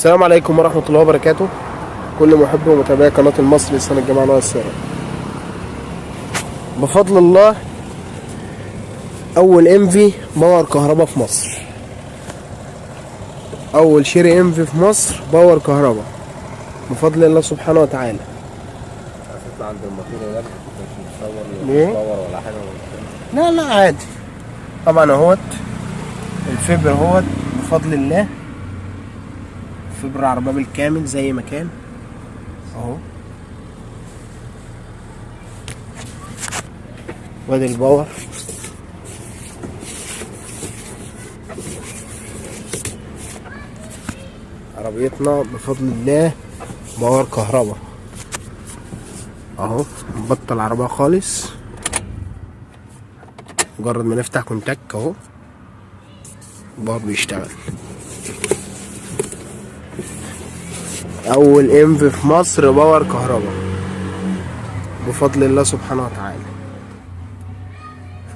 السلام عليكم ورحمة الله وبركاته. كل محب ومتابعي قناة المصري لسنة الجماعة نوع السيارة، بفضل الله أول إنفي power كهرباء في مصر، أول شيري إنفي في مصر power كهرباء بفضل الله سبحانه وتعالى. هتطلع عند الماتور هناك مش متصور؟ ليه؟ مش متصور ولا حاجه. لا لا عادي طبعا. اهوت الفبر اهوت بفضل الله، فبر عربية بالكامل زي ما كان اهو. وادي ال power، عربيتنا بفضل الله power كهرباء اهو. نبطل العربية خالص، مجرد ما نفتح كونتاك اهو ال power بيشتغل. اول انف في مصر power كهرباء بفضل الله سبحانه وتعالى.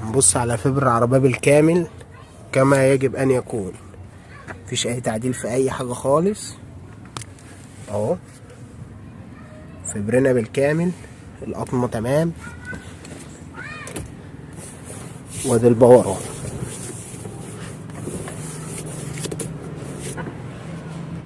نبص على فبر العربية بالكامل كما يجب ان يكون، مفيش اي تعديل في اي حاجة خالص اهو. فبرنا بالكامل، القطمة تمام، وادي ال power اهو.